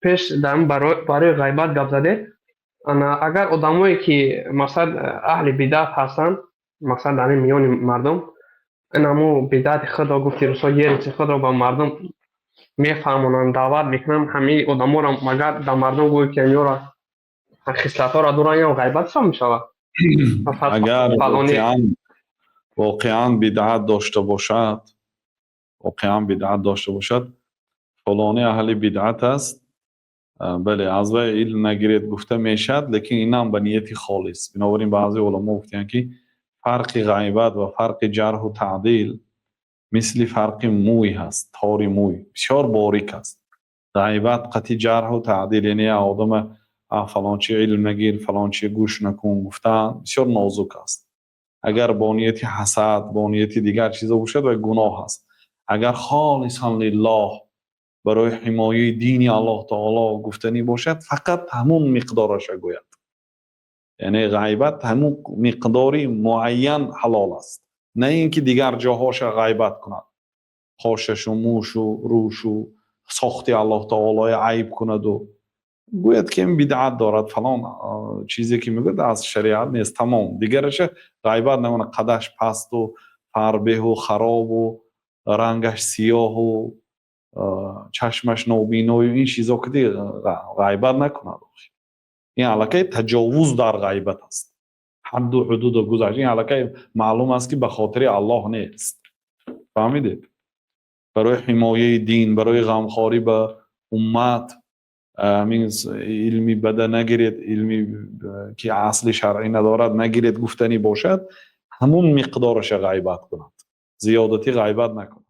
Пеш дар барои ғайбат гап задед. Ана агар одамое ки, мақсад, аҳли бидъат ҳастанд, мақсад, дар ин миёни мардум ин ҳамун бидъати худро, гуфти русо, ереси худро ба мардум мефаҳмонанд, даъват мекунанд, ҳамаи одаморо магар дар мардум гӯё ки инёро хислатҳоро доранд, ё ғайбат ҳисоб мешавад? Агар воқеан бидъат дошта бошад, воқеан бидъат дошта бошад, фалоне аҳли бидъат аст, бале, аз вай илм нагиред гуфта мешавад, лекин инам ба нияти холис. Бинобар ин баъзе уламо гуфтаанд, ки фарқи ғайбат ва фарқи ҷарҳу таъдил мисли фарқи мӯй ҳаст, тори мӯй бисёр борик аст. Ғайбат қати ҷарҳу таъдил, яъне одама фалончи илм нагир, фалончи гӯш накун гуфтан, бисёр нозук аст. Агар бо нияти ҳасад, бо нияти дигар чизо бошад, вай гуноҳ аст. Агар холисан лиллоҳ барои ҳимояи дини Аллоҳ таоло гуфтанӣ бошад, фақат ҳамун миқдораша гӯяд. Яъне ғайбат ҳамун миқдори муайян ҳалол аст, на ин ки дигар ҷоҳоша ғайбат кунад, қошашу мӯшу рӯшу сохти Аллоҳ таолоя айб кунаду гӯяд, ки ин бидъат дорад, фалон чизе ки мегӯяд, аз шариат нест, тамом, дигараша ғайбат намонад. Қадаш пасту фарбеҳу харобу рангаш сиёҳу чашмаш нобиною ин чизо киди ғайбат накунад. Ин аллакай таҷовуз дар ғайбат аст, ҳадду ҳудудо гузашт. Ин аллакай маълум аст, ки ба хотири Аллоҳ нест, фаҳмидед? Барои ҳимояи дин, барои ғамхорӣ ба уммат, ҳамин илми бада нагиред, илми ки асли шаръӣ надорад нагиред гуфтанӣ бошад, ҳамун миқдораша ғайбат кунад, зиёдатӣ ғайбат накунад.